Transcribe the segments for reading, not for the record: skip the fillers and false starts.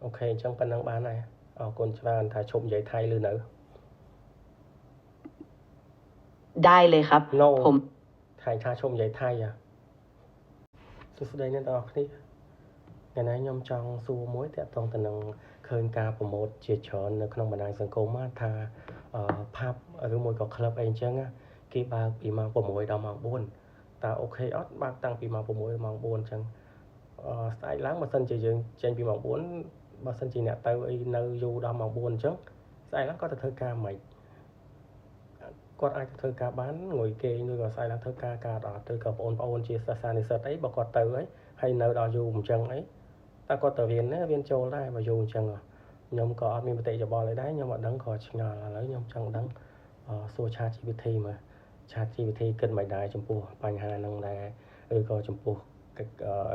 OK អញ្ចឹងប៉ុណ្ណឹងបានហើយអរគុណច្រើនថាឈប់និយាយថៃឬនៅ ได้เลยครับ No ผม ថៃថាឈប់និយាយថៃអាសួស្តីអ្នកទាំងអស់គ្នាថ្ងៃនេះខ្ញុំចង់សួរមួយតាក់ទងទៅនឹងឃើញការ promote ជាច្រើននៅក្នុងបណ្ដាញសង្គមថា pub ឬមួយក៏ក្លឹបអីអញ្ចឹងគេបើកពីម៉ោង6ដល់ម៉ោង4តើ OK អត់បើកតាំងពីម៉ោង6ដល់ម៉ោង4អញ្ចឹងស្អែកឡើងបើសិនជាយើងចេញពីម៉ោង4បើសិនជាអ្នកទៅអីនៅយូរដល់ម៉ោង4អញ្ចឹងស្អែកឡើងគាត់ទៅធ្វើការមិនគាត់អាចទៅធ្វើការបានងុយគេងឬក៏ស្អែកឡើងធ្វើការការអត់ទៅក៏បងប្អូនជាសិស្សានុសិស្សអីបើគាត់ទៅហើយនៅដល់យូរអញ្ចឹងអីតើគាត់ទៅរៀនណារៀនចូលដែរបើយូរអញ្ចឹងខ្ញុំក៏អត់មានមតិយោបល់អីដែរខ្ញុំអត់ដឹងក៏ឆ្ងល់ឥឡូវខ្ញុំចង់ដឹងសួរ ChatGPT មើល ChatGPT គិតមិនដែរចំពោះបញ្ហាហ្នឹងដែរឬក៏ចំពោះ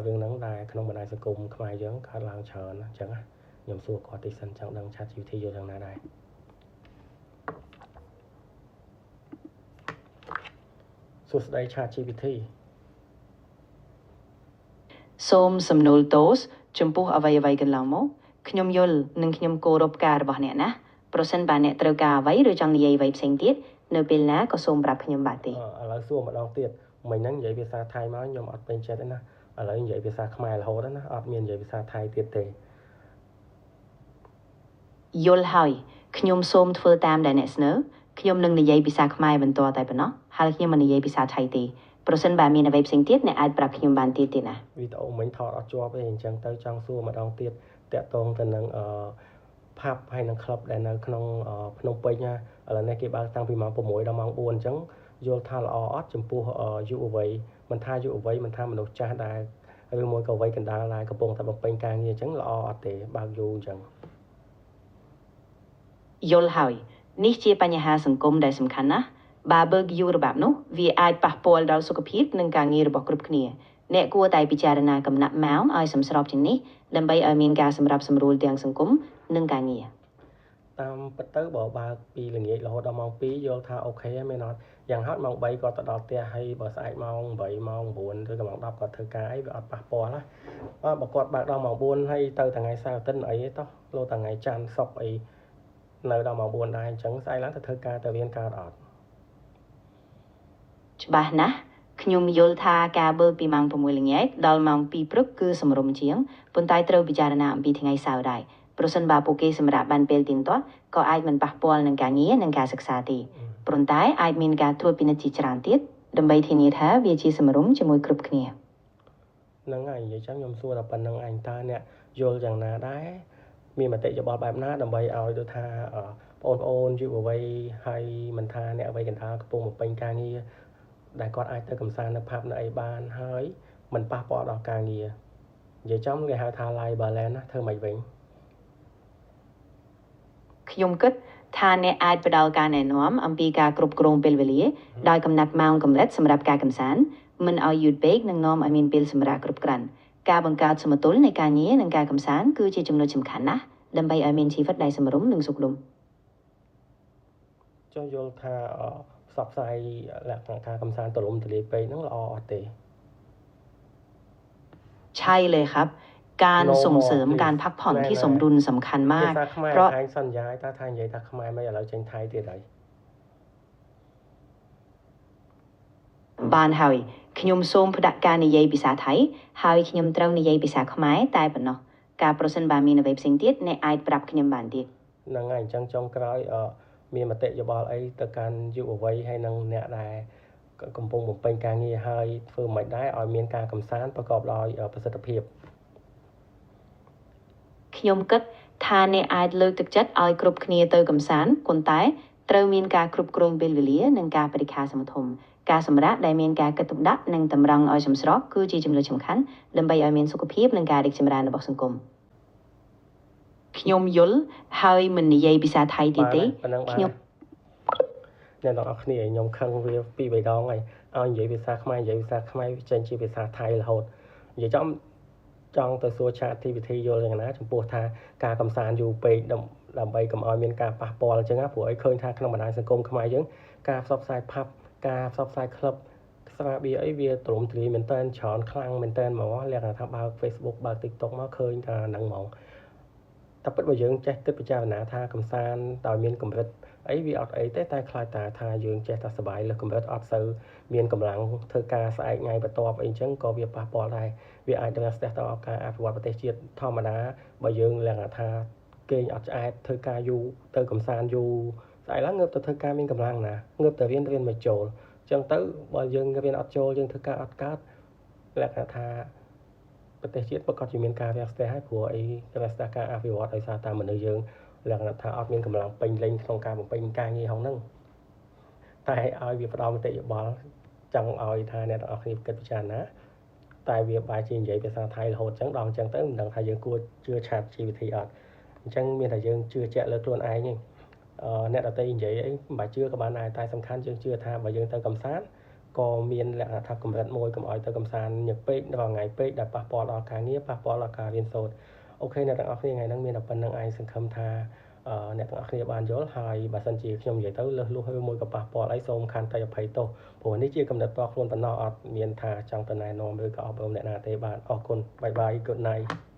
រឿងហ្នឹងដែរក្នុងបណ្ដាញសង្គមខ្មែរយើងកើតឡើងច្រើនអញ្ចឹងណាខ្ញុំសួរគាត់តិចសិនចង់ដឹង ChatGPT យល់យ៉ាងណាដែរសួស្តី ChatGPT សូមសំណូលទោសចំពោះអ្វីៗកន្លងមកខ្ញុំយល់និងខ្ញុំគោរពការរបស់អ្នកណាប្រសិនបើអ្នកត្រូវការអ្វីឬចង់និយាយអ្វីផ្សេងទៀតនៅពេលណាក៏សូមប្រាប់ខ្ញុំបាទទេ ឥឡូវសួរម្ដងទៀតមិញហ្នឹងនិយាយភាសាថៃមកខ្ញុំអត់ពេញចិត្តទេណាឥឡូវនិយាយភាសាខ្មែររហូតណាអត់មាននិយាយភាសាថៃទៀតទេ យល់ហើយខ្ញុំសូមធ្វើតាមដែលអ្នកស្នើខ្ញុំនឹងនិយាយភាសាខ្មែរបន្តតែប៉ុណ្ណោះហើយខ្ញុំមិននិយាយភាសាថៃទេប្រសិនបើមានអ្វីផ្សេងទៀតអ្នកអាចប្រាប់ខ្ញុំបានទៀតទេណា វីដេអូមិញថតអត់ជាប់ទេអញ្ចឹងទៅចង់សួរម្ដងទៀតតាក់ទងទៅនឹង pub ហើយនឹងក្លឹបដែលនៅក្នុងភ្នំពេញណាឥឡូវនេះគេបើកតាំងពីម៉ោង6ដល់ម៉ោង4អញ្ចឹងយល់ថាល្អអត់ចំពោះយុវវ័យមិនថាយុវវ័យមិនថាមនុស្សចាស់ដែរឬមួយក៏វ័យកណ្ដាលដែរកំពុងតែបំពេញការងារអញ្ចឹងល្អអត់ទេបើកយូរអញ្ចឹង យល់ហើយនេះជាបញ្ហាសង្គមដែលសំខាន់ណាស់បើបើកយូរបែបនោះវាអាចប៉ះពាល់ដល់សុខភាពនិងការងាររបស់គ្រប់គ្នាអ្នកគួរតែពិចារណាកំណត់ម៉ោងឲ្យសមស្របជាងនេះដើម្បីឲ្យមានការសម្របសម្រួលទាំងសង្គមនិងការងារ តាមពិតទៅបើបើកពីល្ងាចរហូតដល់ម៉ោង2យល់ថា OK ហើយមែនអត់យ៉ាងហោចម៉ោង3គាត់ទៅដល់ផ្ទះហើយបើស្អែកម៉ោង8ម៉ោង9ឬក៏ម៉ោង10គាត់ធ្វើការអីវាអត់ប៉ះពាល់ណាបើគាត់បើកដល់ម៉ោង4ហើយទៅថ្ងៃសៅរ៍អាទិត្យអីទេតោះលោថ្ងៃច័ន្ទសុក្រអីនៅដល់ម៉ោង4ដែរអញ្ចឹងស្អែកឡើងទៅធ្វើការទៅរៀនកើតអត់ ច្បាស់ណាស់ខ្ញុំយល់ថាការបើកពីម៉ោង6ល្ងាចដល់ម៉ោង2ព្រឹកគឺសមរម្យជាងប៉ុន្តែត្រូវពិចារណាអំពីថ្ងៃសៅរ៍ដែរប្រសិនបើពួកគេសម្រាកបានពេលទៀងទាត់ក៏អាចមិនប៉ះពាល់នឹងការងារនិងការសិក្សាទេប៉ុន្តែអាចមានការត្រួតពិនិត្យជាច្រើនទៀតដើម្បីធានាថាវាជាសមរម្យជាមួយគ្រប់គ្នា ហ្នឹងហើយនិយាយចឹងខ្ញុំសួរតែប៉ុណ្្នឹងឯងតើអ្នកយល់យ៉ាងណាដែរមានមតិយោបល់បែបណាដើម្បីឲ្យដូចថាបងប្អូនយុវវ័យហើយមិនថាអ្នកវ័យកណ្ដាលកំពុងបំពេញការងារដែលគាត់អាចទៅកំសាន្តនៅ pub នៅអីបានហើយមិនប៉ះពាល់ដល់ការងារនិយាយចំគេហៅថា life balance ណាធ្វើមិនវិញ ខ្ញុំគិតថាអ្នកអាចផ្ដល់ការណែនាំអំពីការគ្រប់គ្រងពេលវេលាដោយកំណត់ម៉ោងកម្រិតសម្រាប់ការកម្សាន្តមិនឲ្យយឺតពេកនិងនាំឲ្យមានពេលសម្រាកគ្រប់គ្រាន់ការបង្កើតសមតុល្យនៃការងារនិងការកម្សាន្តគឺជាចំណុចសំខាន់ណាស់ដើម្បីឲ្យមានជីវិតដែលសមរម្យនិងសុខដុម ចុះយល់ថាផ្សព្វផ្សាយលក្ខណៈការកំសាន្តទូលំទូលាយពេកហ្នឹងល្អអត់ទេ ใช่เลยครับ การ No ส่งเสริม more การพักผ่อนที่สมดุลสำคัญมาก ភាសាខ្មែរ เพราะ ឯងសន្យាតើថានិយាយថាខ្មែរមិនឥឡូវចេញថៃទៀតហើយ បានហើយខ្ញុំសូមផ្ដាក់ការនិយាយភាសាថៃហើយខ្ញុំត្រូវនិយាយភាសាខ្មែរតែប៉ុណ្ណោះការប្រសិនបើមានអ្វីផ្សេងទៀតអ្នកអាចប្រាប់ខ្ញុំបានទៀត ហ្នឹងហើយអញ្ចឹងចុងក្រោយមានមតិយោបល់អីទៅកាន់យុវវ័យហើយនិងអ្នកដែលកំពុងបំពេញការងារហើយធ្វើមិនដែរឲ្យមានការកំសាន្តប្រកបដោយប្រសិទ្ធភាព ខ្ញុំគិតថាអ្នកអាចលើកទឹកចិត្តឲ្យគ្រប់គ្នាទៅកម្សាន្តប៉ុន្តែត្រូវមានការគ្រប់គ្រងពេលវេលានិងការបរិក្ខារសមធមការសម្រាកដែលមានការគិតទុកដាក់និងតម្រង់ឲ្យសមស្របគឺជាចំណុចសំខាន់ដើម្បីឲ្យមានសុខភាពនិងការរីកចម្រើនរបស់សង្គមខ្ញុំយល់ហើយមិននិយាយភាសាថៃទៀតទេ ប៉ុណ្ណឹងបាន ខ្ញុំ អ្នកទាំងអស់គ្នាខ្ញុំខឹងវាពីរបីដងហើយឲ្យនិយាយភាសាខ្មែរនិយាយភាសាខ្មែរវាចេញជាភាសាថៃរហូតនិយាយចំចង់ទៅសួរ ChatGPT យល់យ៉ាងណាចំពោះថាការកំសាន្តយូរពេកដើម្បីកុំឲ្យមានការប៉ះពាល់អញ្ចឹងណាព្រោះអីឃើញថាក្នុងបណ្ដាញសង្គមខ្មែរយើងការផ្សព្វផ្សាយ pub ការផ្សព្វផ្សាយក្លឹបស្រាបៀរអីវាទ្រំទ្រាយមែនតើច្រើនខ្លាំងមែនតើហ្មងលក្ខណៈថាបើក Facebook បើក TikTok មកឃើញថាហ្នឹងហ្មង តែពិតបើយើងចេះគិតពិចារណាថាកំសាន្តដោយមានកម្រិតអីវាអត់អីទេតែខ្លាចតែថាយើងចេះតែសប្បាយលើសកម្រិតអត់សូវមានកម្លាំងធ្វើការស្អែកថ្ងៃបន្ទាប់អីចឹងក៏វាប៉ះពាល់ដែរវាអាចរាំងស្ទះទៅដល់ការអភិវឌ្ឍប្រទេសជាតិធម្មតាបើយើងលក្ខណៈថាគេងអត់ឆ្អែតធ្វើការយូរទៅកំសាន្តយូរស្អែកឡើងងើបទៅធ្វើការមានកម្លាំងណាងើបទៅរៀនរៀនមកចូលចឹងទៅបើយើងរៀនអត់ចូលយើងធ្វើការអត់កើតលក្ខណៈថាប្រទេសជាតិប្រកាសជាមានការរាំងស្ទះហើយព្រោះអីរាំងស្ទះការអភិវឌ្ឍដោយសារតែមនុស្សយើងលក្ខណៈថាអត់មានកម្លាំងពេញលេញក្នុងការបំពេញការងារហ្នឹងតែឲ្យវាផ្ដល់មតិយោបល់ចង់ឲ្យថាអ្នកទាំងអស់គ្នាគិតពិចារណាតែវាបែរជានិយាយភាសាថៃរហូតចឹងដល់អញ្ចឹងទៅមិនដឹងថាយើងគួរជឿ Chat GPT អត់អញ្ចឹងមានតែយើងជឿជាក់លើខ្លួនឯងទេអ្នកដទៃនិយាយអីមិនបាច់ជឿក៏បានដែរតែសំខាន់យើងជឿថាបើយើងទៅកំសាន្តក៏មានលក្ខណៈថាកម្រិតមួយកុំឲ្យទៅកំសាន្តញឹកពេកដល់ថ្ងៃពេកដែលប៉ះពាល់ដល់ការងារប៉ះពាល់ដល់ការរៀនសូត្រ OK អ្នកទាំងអស់គ្នាថ្ងៃហ្នឹងមានតែប៉ុណ្្នឹងឯងសង្ឃឹមថាអ្នកទាំងអស់គ្នាបានយល់ហើយបើសិនជាខ្ញុំនិយាយទៅលើសលួសឬមួយក៏ប៉ះពាល់អីសូមខន្តីអភ័យទោសព្រោះនេះជាកំណត់ផ្ទាល់ខ្លួនប៉ុណ្ណោះអត់មានថាចង់ទៅណែនាំឬក៏អប់រំអ្នកណាទេបាទអរគុណ bye bye, good night.